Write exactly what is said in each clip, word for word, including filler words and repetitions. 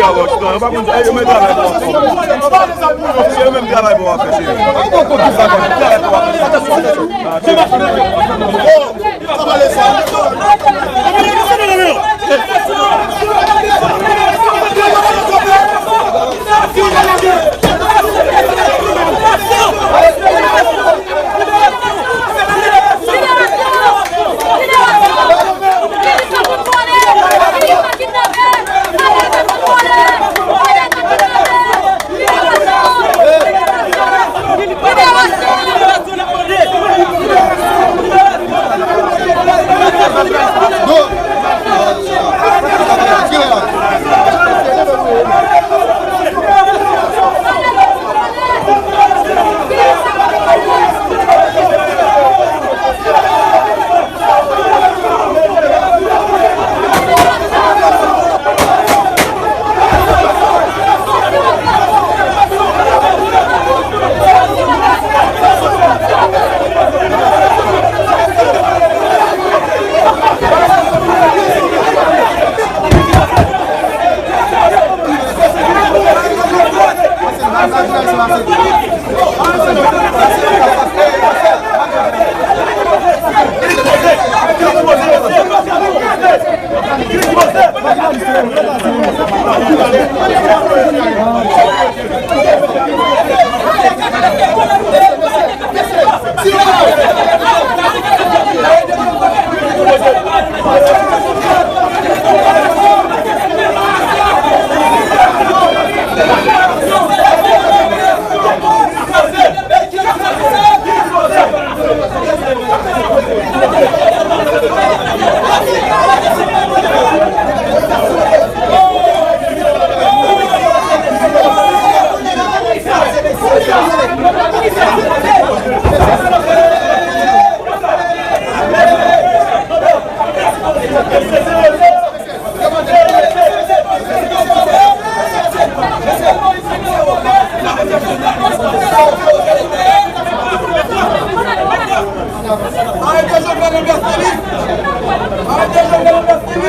Yo pa konn, yo menm travay pou w ap fè. Yo menm travay pou w ap fè, cheri. Travay pou w ap fè. Arete Jovenel Moïse! Arete Jovenel Moïse!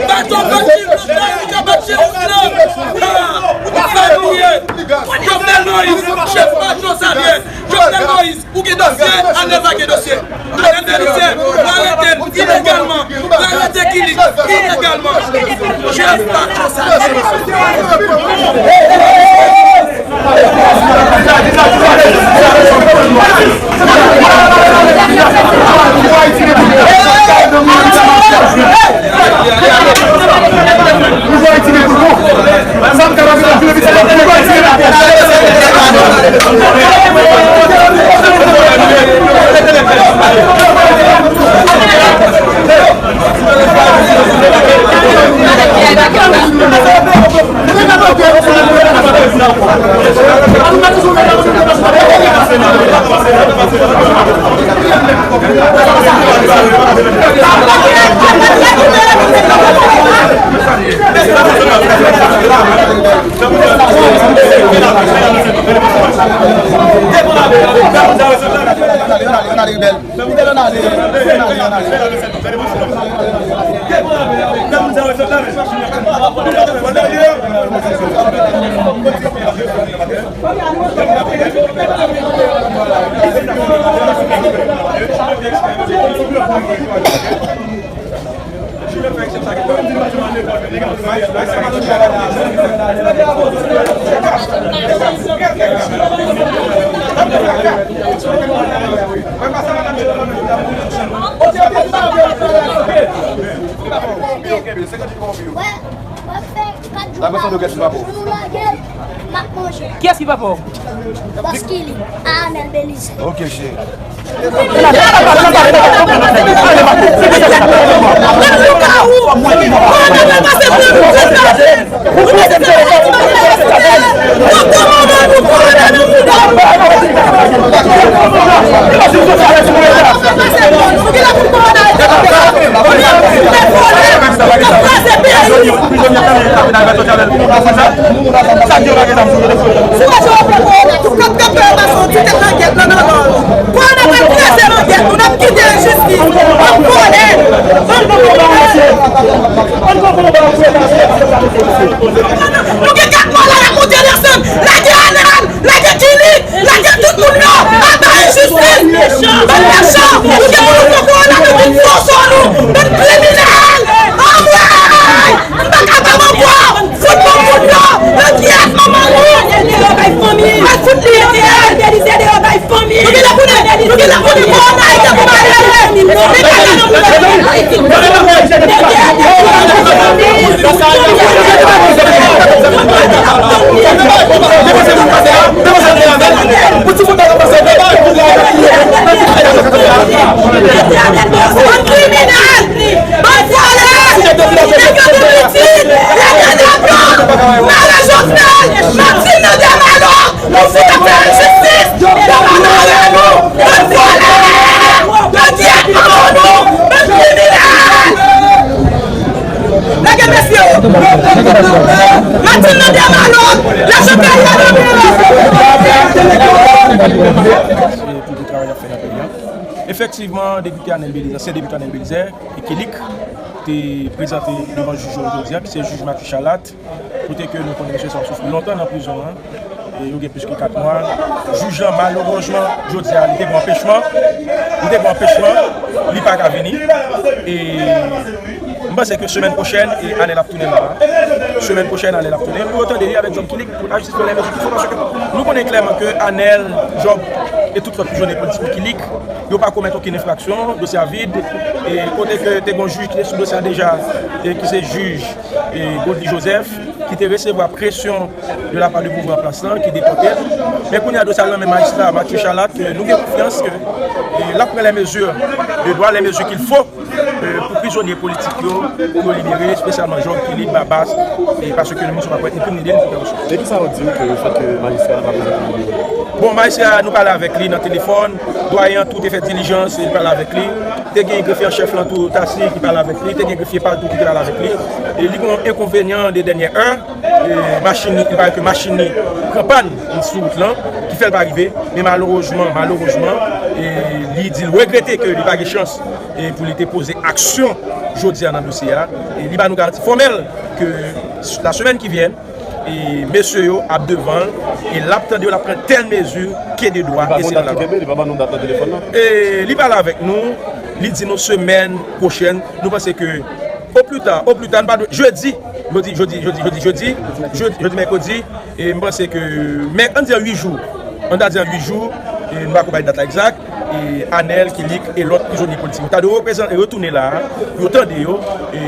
Baton Matin, Jovenel Moïse, chèf Bajo Savyen, Jovenel Moïse, ou gen dosye, ann revake dosye. Mesye, yo arete m ilegalman. Yo arete Kilik ilegalman. Chèf Bajo Savyen. Wè, w ap fè kat jou pa. Jou lagèl, m ap manje. Kiyès ki papa w? Baskili, Anèl Belize. Ok, cheri. Nou gen kat mwa la, n ap monte l ansanm. Lage Anèl, lage Kilik, lage tout moun yo. Anba enjistis. Bann mechan. Nou gen pou nou pran kowona, nou vin fon sou nou. Bann kriminèl. Anmwey! M pa kapab ankò. Fout bon moun yo. Yo kidnap manman nou. Al fout li. Anèl Belize deyò bay fanmi. Nou gen lè konnen, nou gen lè konnen kòman Ayiti ap pale. Bann kriminèl, bann vòlè, nèg yo gen pitit, nèg yo gen blan, mare Jovenel, Martine nan dèyè malòk. Nou fout ap fè enjistis, yo pa mare nou, bann vòlè, yo kidnap manman nou, bann kriminèl. Lage mesye yo. Matin nan dèyè malòk, lajan kay yo nan men yo. Pou tout travay y ap fè nan peyi a. Efektivman, depite Anèl Belizaire, ansyen depite Anèl Belizaire, e Kilik, te prezante devan jij yo jodi a, ki se jij Mathieu Chalat, kote ke nou konnen mesye sa ap soufri lontan nan prizon an. E yo gen plis ke kat mwa. Jij lan, malerezman, jodi a, li te pran anpechman. Li te pran anpechman. Li pa ka vini. E m panse ke semèn pwochèn, e Anèl ap tounen la. Semèn pwochèn, Anèl ap tounen. Pou yo tande li avèk Job Kilik, pou ajiste lè mezi ki fo, paske nou konnen klèman ke Anèl, Job, e tout lòt prizonye politik Kilik, yo pa komèt okenn enfraksyon, dosye a vid, e kote ke te gen yon jij ki te sou dosye a deja, e ki se jij, e Godly Joseph, ki te resevwa presyon de la part de pouvwa an plas lan, ki depòte l. Men kounye a dosye a nan men majistra Mathieu Chalat, ke nou gen konfyans ke, e, l ap pran les mesures de droit, les mesures qu'il faut, e, pou prizonye politik yo, pou yo libere, espesyalman Job Kilik, Babas, e paske nou menm nou pa kwè enkriminite nou pou ta resevwa. E kisa yo di w ke le fèt ke majistra a pa prezante li? Bon, majistra a, nou pale avèk li nan telefòn, dwayen an tou te fè dilijans, e li pale avèk li. Te gen grefye an chèf lan tou, Tassy, ki pale avèk li, te gen grefye pa l tou ki te pale avèk li. E li gen yon enkonvenyan de dènyè è, e machin li, il paraît que machin li pran pàn sou wout lan, ki fè l pa rive. Men malerezman, malerezman, e li di l regrete ke li pa gen chans, e pou li te poze aksyon jodi a nan dosye a. E li ba nou garanti fòmèl ke la semaine qui vient, e mesye yo ap devan l, e l ap tande yo, l ap pran tèl mezi ke de dwa. Li pa gen yon dat ki kenbe, li pa ban nou dat nan telefòn nan? E li pale avèk nou, li di nou semèn pwochèn, nou panse ke o pli ta, o pli ta, nou pa dwe, jedi, jodi, jodi, jedi, jedi, jedi, jedi, mèkredi, e m panse ke, mè, ann di an uit jou, ann ta di an uit jou, e nou pa ko bay dat la egzak, e Anèl, Kilik e lòt prizonye politik yo ta dwe reprezante, retounen la, pou yo tande yo, e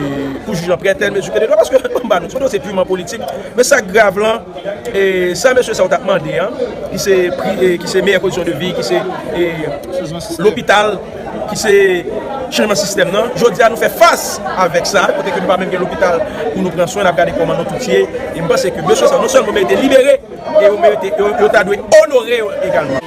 pou jij lan pran tèl mezi ke de dwa, paske anba nou, se yon dosye piman politik, men sa k grav lan, e sa mesye sa yo t ap mande an, ki se pri, e ki se meyè kondisyon de vi, ki se, e lopital, ki se chanjman sistèm nan. Jodi a, nou fè fas avèk sa, kote ke nou pa menm gen lopital pou nou pran swen, n ap gade kòman nou tout ye. E m panse ke mesye sa yo non sèlman merite libere, e yo merite, yo, yo ta dwe onore yo egalman.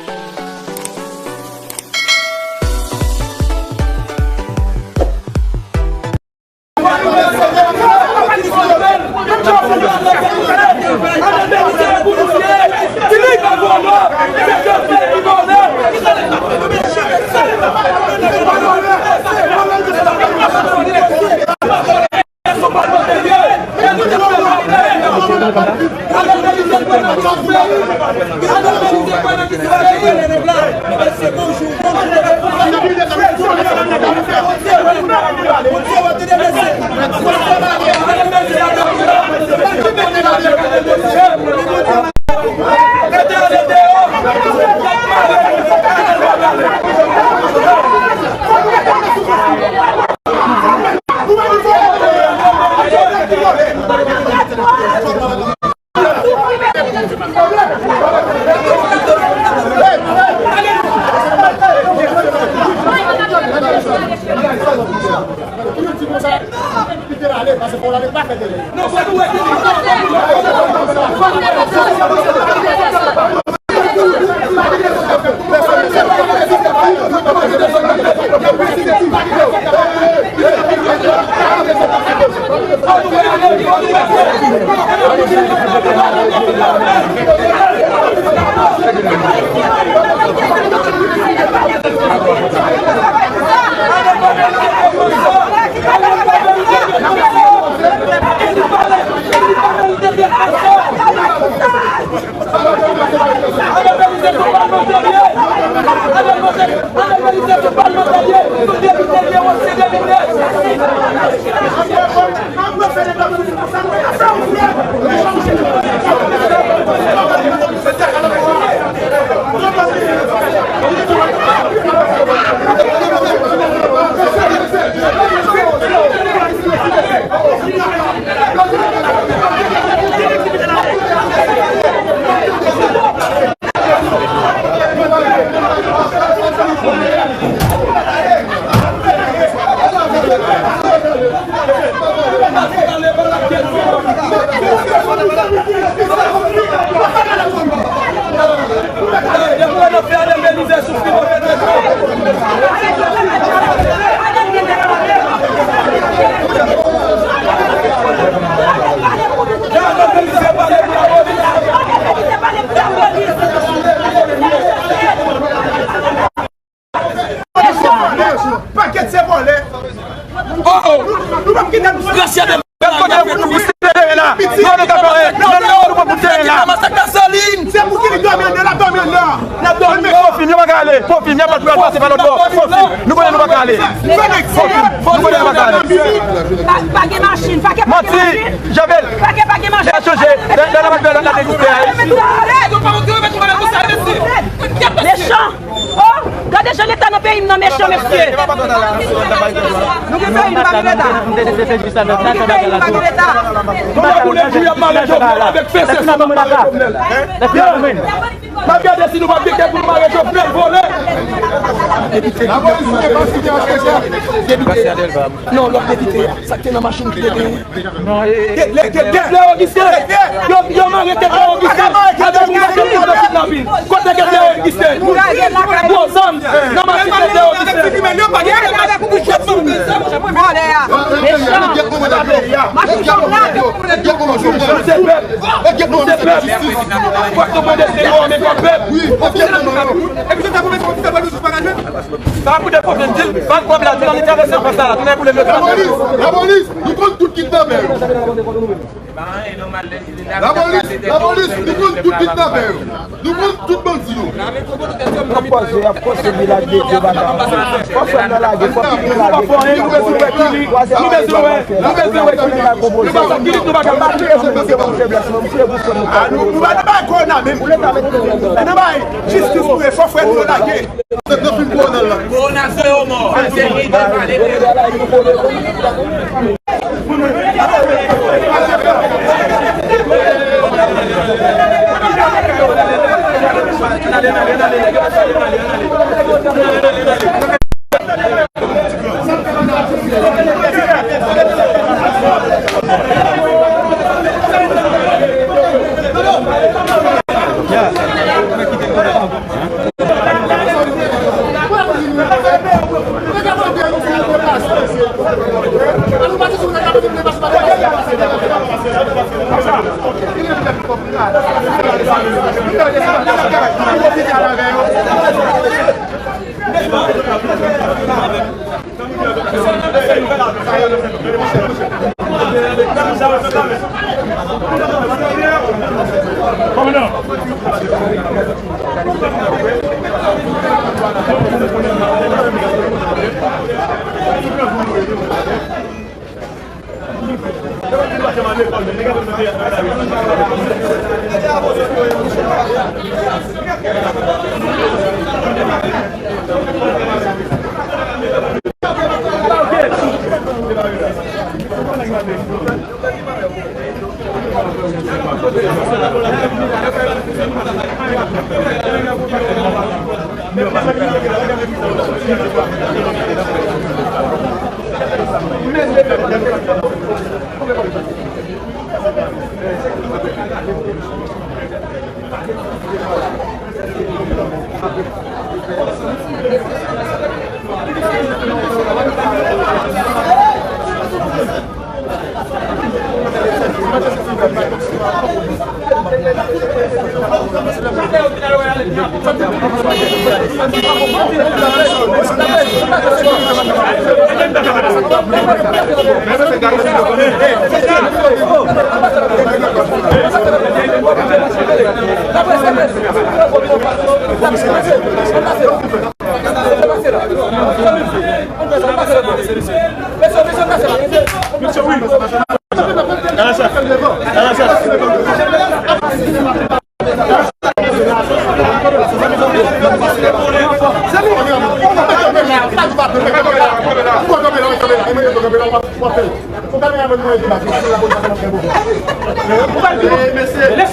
Pakèt se vòlè. Oh, oh. Nou p ap kite nou. Gracia de Bèl kote pou nou sere la. Non, nou ka fè. Non, non, nou pa pou teren la. Masak Lasalin. Se pou ki li dòmi anndan, l ap dòmi anndan. L ap dòmi. Fofim, yo pa ka ale. Fofim, y a pa de pase pa lòt bò. Fofim, nou konnen nou pa ka ale. Fofim, nou konnen nou pa ka ale. Pa, pa gen machin, pa gen, pa gen machin. Manti, Javel. Pa gen, pa gen machin. Lè chanje, lè, lè, lè, lè, lè, lè, lè, Mechan. Oh, gade jan leta nan peyi m nan mechan, mesye. Nou gen peyi, nou pa gen leta. Nou gen peyi, nou pa gen leta. Kòman pou nèg yo ap mare Jovenel avèk fese sa n ap mare Jovenel? N ap gade si nou pa pike pou nou mare Jovenel, vòlè. Depite. Non, lòt depite a. Sa k te nan machin ki te genyen. Lè, lè, lè, Lè Ogisten! Yo, yo mare tèt Lè Ogisten! Avèk moun k ap fè kidnapin! Kote tèt Lè Ogisten? Gwo zam nan machin tèt Lè Ogisten! Mechan! Machin jounal! Nou se pèp! Nou se pèp! Fòk nou pran desizyon an men kò pèp! Sa a koute kote, di l, pa pwoblèm, di l, ann travèse pas la, tounen pou leve. Lapolis, lapolis, nou konn tout kidnapè yo. Lapolis, lapolis, nou konn tout kidnapè yo. Nou konn tout bandi yo. Y ap kòze, y ap kòze, vilaj de Dye, bagay. Fò frè m nan lage, fò pitit lage. Nou bezwen wè, nou bezwen wè, nou bezwen wè Kili. Nou pa konn Kili, nou pa konn Kili. Nou pa bay kòwona menm. Nou bay jistis pou fò frè nou yo lage. Kòwona zewo mò.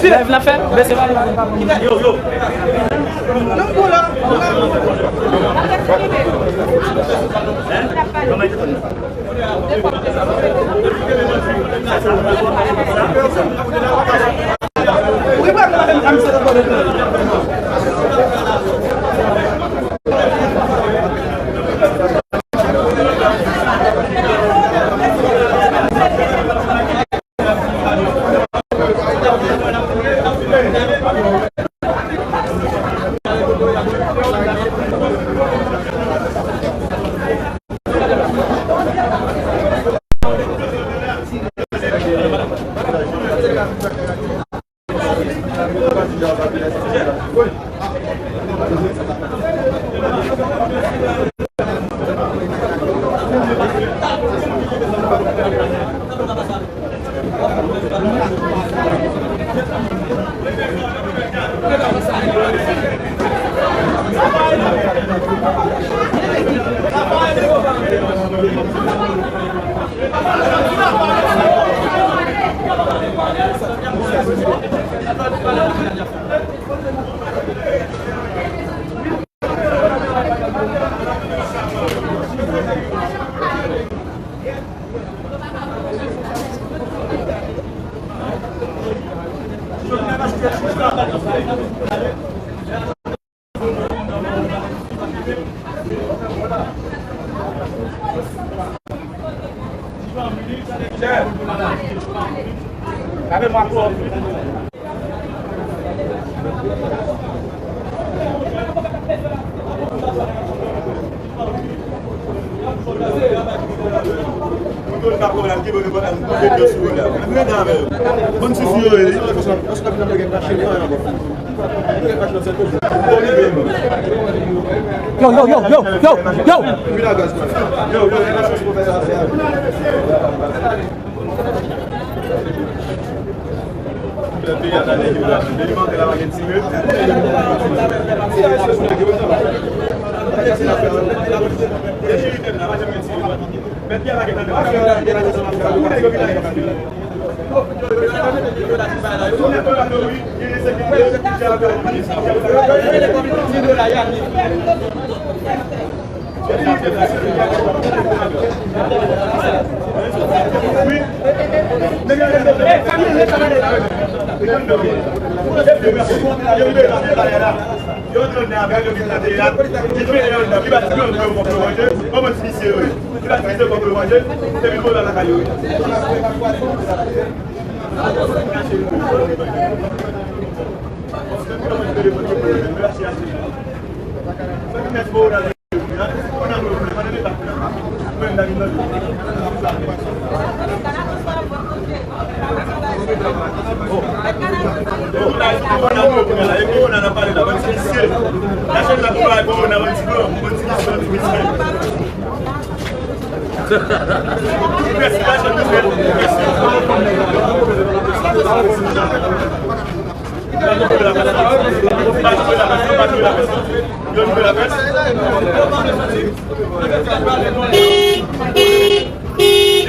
Lève la fè, bese. Yo, yo, yo, yo, yo, yo!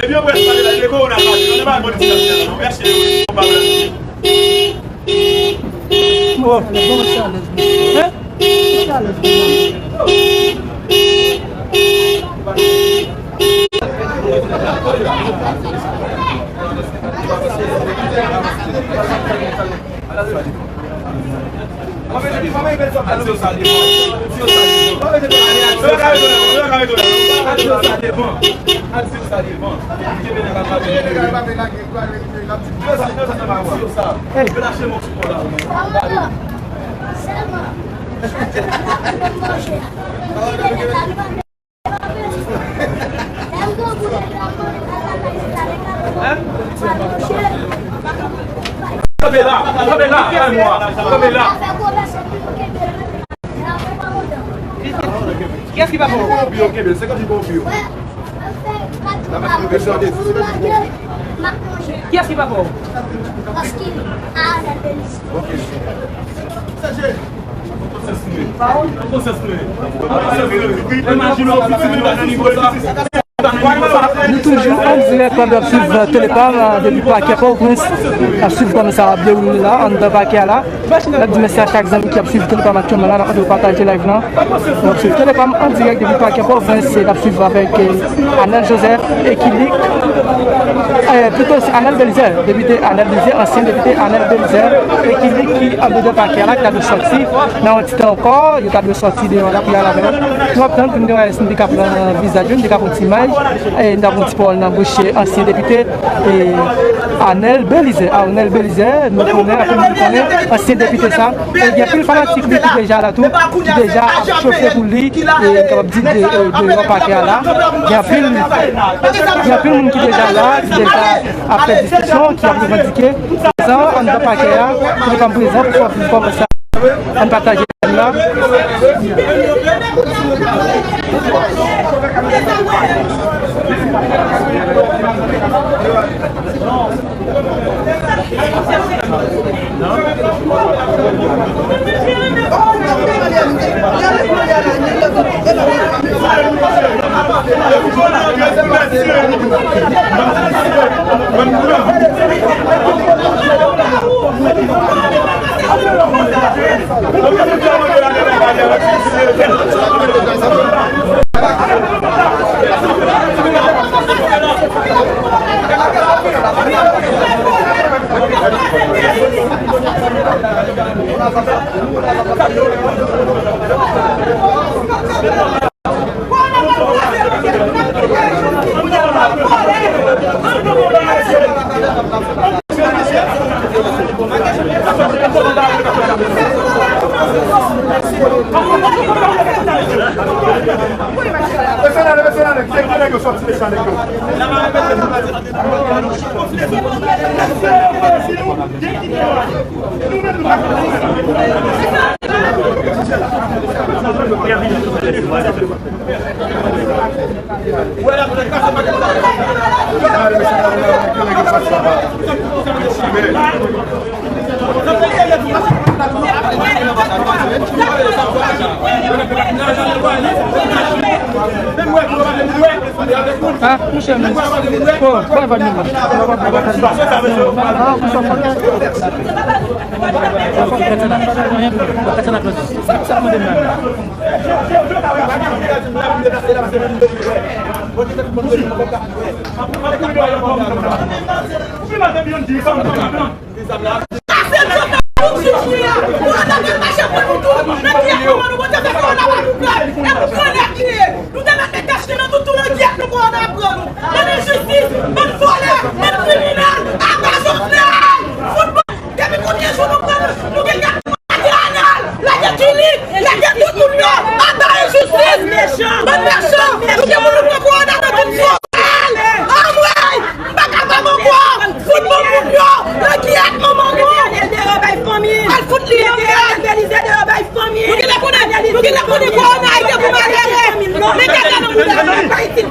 Ebyen, près pale la, se kowona pale, nou pa politik la, nou pa politik. Oh, bon, chalè. Hein? Chalè. Kanpe la, kanpe la, kanpe la. Kiyès ki pa fò? Kiyès ki pa fò? Nou toujou an dirèk, n ap swiv Telepam depi pakè Pòtoprens. N ap swiv kòman sa ap dewoule la, anndan pakè a la. N ap di mèsi a chak zanmi ki ap swiv Telepam aktyèlman la. N ap mande w pataje live lan. N ap swiv Telepam an dirèk depi pakè Pòtoprens. N ap swiv avèk, eh, Anèl Joseph, Ekilik, eh, pito se Anèl Belizaire, depite Anèl Belizaire, ansyen depite Anèl Belizaire, Ekilik ki anndan pakè a la, ki ta dwe sòti nan yon ti tan ankò, yo ta dwe sòti deyò la pou y al avè l. Nou ap tann pou n te wè si n te ka pran vizaj yo, n te ka pran ti imaj, e n ta pran ti pawòl nan bouch ansyen depite, e, Anèl Belizaire. Anèl Belizaire, nou konnen, anpil moun konnen ansyen depite sa. E gen anpil fanatik li ki deja la tou, ki deja ap chofe pou li, e n kapab di de, e, deyò pakè a la. Gen anpil, gen anpil moun ki deja la, ki deja ap fè diskisyon, ki ap revandike. Prezan anndan pakè a, Telepam prezan pou fè kòmantè. Ann pataje la. Ah, monchè, men. Oh, bay vag nou. Ah, monchè, fòk. Fòk gade la. Sa, sa mande m la. Kase sot nan bouk sou chyen an. Kowona t ap mache pou nou tou. Men kiyès kòmandan nou pote fè kowona pa nou pè? E pou granlè k li ye. Nou te mèt met kach nou nan tout tou nan kiyès nou kowona ap pran nou. Bann enjistis, bann vòlè, bann kriminèl, aba Jovenel! Fout bon! Depi kounye jou nou pran nou, nou gen gad lage Anèl, lage Kilik, lage tout moun yo, aba enjistis! Bann mechan! Nou gen pou nou pran kowona nan tout zòn! Anmwey! M pa kapab ankò! Fout bon moun yo! Nan kiyès manman nou? Al fout li anmwey! Belize deyò bay fanmi! Nou genlè konnen, nou genlè konnen kowona a ede pou malere! Mete dlo nan bouda nou, pa itil.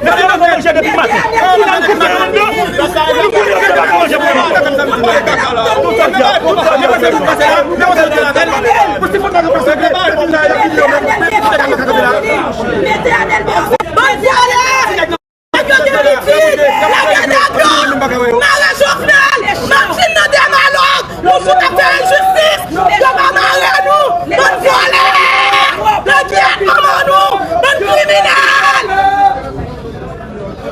Mete Anèl. Bandi ale! Nèg yo gen litid, lage dlo, mare Jovenel, Martine nan demalo, nou fout ap fè enjistis, yo pa mare nou, bann vòlè, nan kiyèt manman nou, bann kriminèl.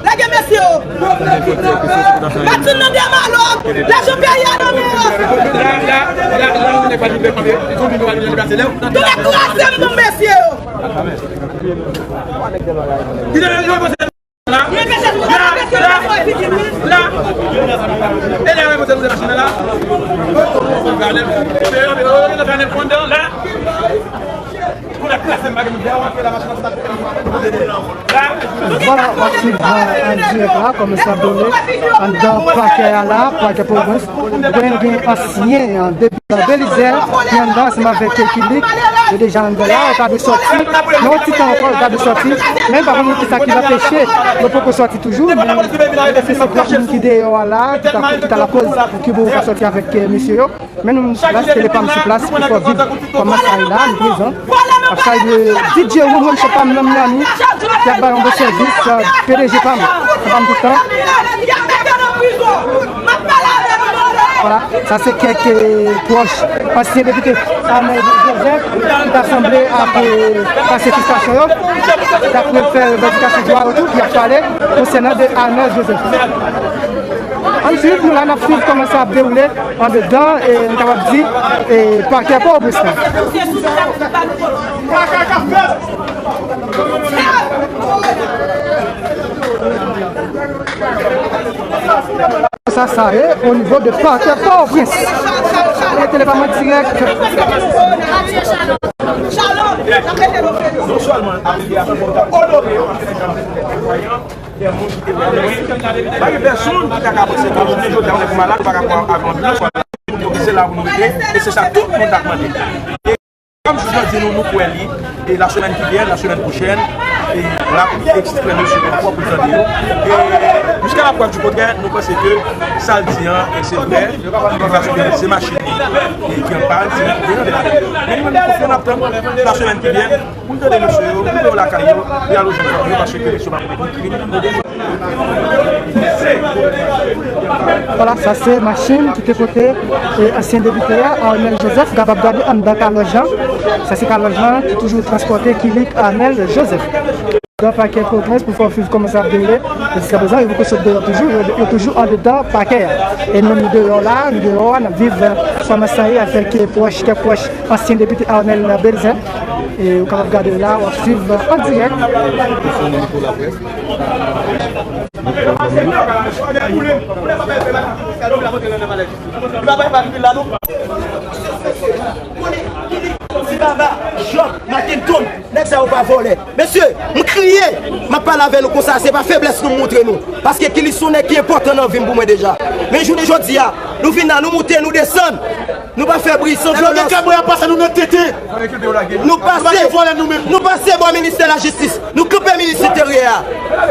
Lage mesye yo. Martine nan demalo, lajan peyi a nan men yo. Yo va kraze m nan mesye yo. La, la, la, la. E la, repoze nou de machin la. Gade, yo, yo, yo, yo, yo, la. Pou la klas, m pa gen moun la, la machin sa. Vwala, w ap swiv an dirèk la, kòman sa ap dewoule anndan pakè a la, pakè Pòtoprens. Gen, gen ansyen, an, depi Belize, ki anndan ansanm avèk Kilik, yo deja anndan la, yo ta dwe sòti. Nan yon ti tan ankò, yo ta dwe sòti. Men pa konn kisa ki anpeche yo poko sòti toujou, men se, se pwòch moun ki deyò a la, ki ta, ki ta lakoz pou ki bon yo pa sòti avèk, eh, mesye yo. Men nou sou plas, Tele Pam sou plas, pou fè viv kòman sa ye la, nou prezan. Ap salye D J Ronron, se pa m nan Miami, ki ap bay yon bon sèvis, eh, P D G pa m, se pa m tout tan. Vwala, sa se kèk, eh, pwòch ansyen depite Arnel Joseph ki ta sanble ap, eh, pase fristasyon yo, ki ta pral fè revandikasyon dwa yo tou, ki ap pale konsènan de Arnel Joseph. Ann swiv, nou la n ap swiv kòman sa ap dewoule andedan, e n kapab di, e pakè Pòtoprens la. Sa, sa ye o nivo de pakè Pòtoprens. E Tele Pam an dirèk. Non sèlman aplike a, onore yo, pa gen pèsonn ki ta ka panse ke jounen jodi a, ou malad, ou pa ka pran avan, se la pou nou rete, e se sa tout moun t ap mande. Kòm jodi a, nou, nou kwè li, e la semèn ki vyen, la semèn pwochèn, e l ap eksprime yo sou pwòp pou tande yo. E jiska la prèv di kontrè, nou panse ke sa l di an, e se vrè, paske se machin li, e ki an pàn, se li ki vyen avè l. Men nou menm, nou konfye, n ap tann la semèn ki vyen, pou n tande mesye yo, pou yo lakay yo, e aloje fanmi yo, paske eleksyon pa pou krim. Vwala, sa se machin ki te pote, e, ansyen depite a, Arnel Joseph, kapab gade anndan kalòj lan. Sa se kalòj lan ki toujou transpòte Kilik Arnel Joseph. Nan pakè Pòtoprens pou fè w swiv kòman sa ap dewoule. E jiska prezan, yo poko sot deyò toujou, yo, yo toujou andedan pakè a. E nou menm nou deyò la, nou deyò a, n ap viv, e, kòman sa ye avèk, e, pwòch, kèk pwòch ansyen depite Arnel Belizaire. E ou kapab gade la, w ap swiv an dirèk. Ti Baba, Job, Mackenton, nèg sa yo pa vòlè. Mesye, m kriye, m ap pale avè nou konsa, se pa feblès nou montre nou. Paske Kilik se yon nèg ki enpòtan nan vi m pou mwen deja. Men jounen jodi a, nou vin la, nou moute, nou desann. Nou pa fè bri san vyolans. Nou pase, nou pase bò ministè lajistis. Nou kanpe minis enteryè a.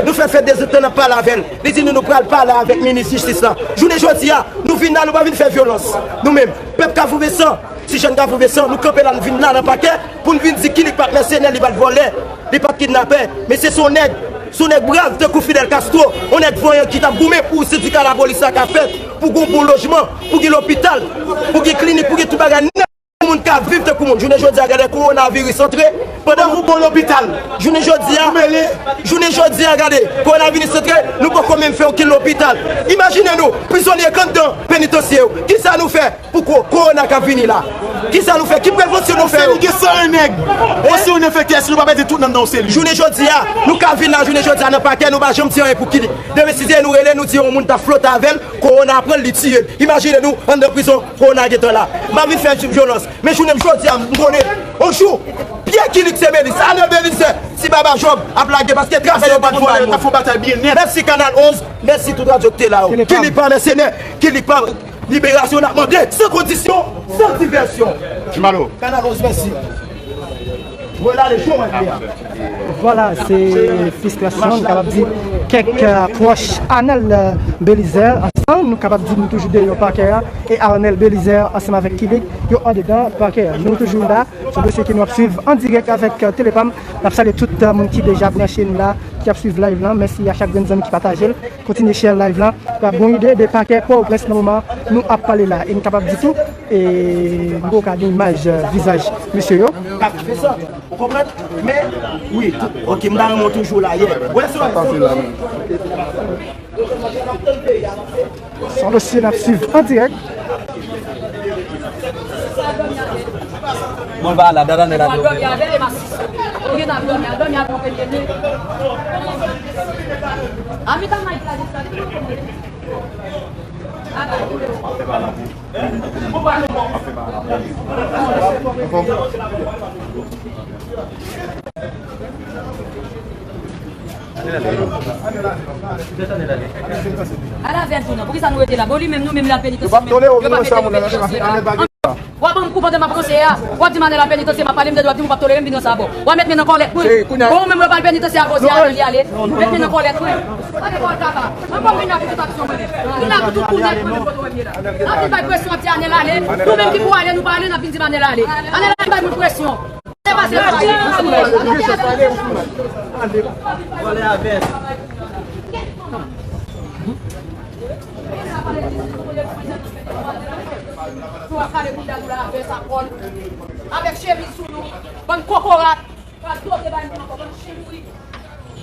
Nou fè fè de zèdtan n ap pale avè l. Li di nou, nou pral pale avèk minis jistis la. Jounen jodi a, nou vin la, nou pa vin fè vyolans. Nou menm, pèp Kafou Vincent, ti jèn Kafou Vincent, nou kanpe la, nou vin la nan pakè pou n vin di Kilik pa t mèsenè, li pa t vòlè, li pa t kidnapè. Men se, se yon nèg, se yon nèg brav tankou Fidel Castro, yon nèg vanyan ki t ap goumen pou sendika lapolis la ka fèt, pou gen yon bon lojman, pou gen lopital, pou gen klinik, pou gen tout bagay nèt, pou moun ka viv tankou moun. Jounen jodi a, gade kowonaviris antre, pandan nou bon lopital. Jounen jodi a, jounen jodi a, gade, kowonaviris antre, nou poko menm fè okenn lopital. Imajine nou, prizonye k anndan penitansye yo. Kisa nou fè? Pou ko-, kowona k ap vini la. Kisa nou fè? Ki prevansyon nou fè yo? Yon seli gen san en nèg. Yon seli enfekte, èske nou pa mete tout nanm nan yon seli? Jounen jodi a, nou ka vin la, jounen jodi a, nan pakè, nou pa janm di anyen pou Kilik. Demen si se nou rele, nou di yon moun t ap flote avè l, kowona pran l, li tiye l. Imajine nou, anndan prizon, kowona gentan la. M pa vin fè vyolans. Men jounen jodi a, m konnen, yon jou, pye Kilik se Belize, ale Belize, Ti Baba Job ap lage, paske travè yo pa t vòlè moun. Mèsi Kanal onz, mèsi tout radyo ki te la yo. Kilik pa mèsenè, Kilik pa Liberasyon n ap mande, san kondisyon, san divèsyon. Jimalo. Kanal onz, mèsi. Vwala, se Fils Klasyon, nou kapab di kèk, euh, pwòch Arnel, euh, Belizaire ansanm, nou kapab di nou toujou deyò pakè a, e Arnel Belizaire ansanm avèk Kilik, yo andedan pakè a. Nou toujou la, se dosye ke nou ap swiv an dirèk avèk, euh, Telepam. N ap salye tout, euh, moun ki deja branche n la, ki ap swiv live lan. Mèsi a chak grenn zanmi ki pataje l. Kontinye share live lan. Pou ap gon ide de pakè Pòtoprens nan moman nou ap pale la. E n kapab di tou, e nou poko ka gen imaj, euh, vizaj mesye yo. Ou konprann? Men, wi, tou, ok, m ta renmen w toujou la, yeah. Wè, se wè, se wè. Se yon dosye n ap swiv an dirèk. Bon, l pa la, dada nèg la. Dòmi a, dòmi a, dòmi a, dòmi a, dòmi a, dòmi a, dòmi a, dòmi a. A mi tan may la, Al avè l tou non. Poukisa nou rete la? Bon, li menm, nou menm, l ap penitansye. Yo p ap tolere w vin wè sa moun nan. W ap ban m kou pandan m ap ranse a. W ap di m Arnel al penitansye, m ap pale, m tande w ap di m ou p ap tolere m vin ranse a bò. W ap met men nan kòlèt mwen. Bon, ou menm w pral penitansye a bò, se Arnel li ale. Met men nan kòlèt mwen. Gade kò l kaba. Mwen pa vin avèk tout aksyon mwen menm. Vin avèk tout kounèt mwen menm kote w wè m ye la. N ap vin bay presyon, ap di Arnel ale. Nou menm ki pou ale, nou pa ale, n ap vin di m Arnel ale. Arnel ale bay mwen presyon. Se pase. Vòlè avè. Nou ap kale bounda nou la avè sa kò l. Avèk chemiz sou nou. Bann kokorat. Pral dote bay moun ankò, bann chen mouri.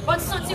Bann santi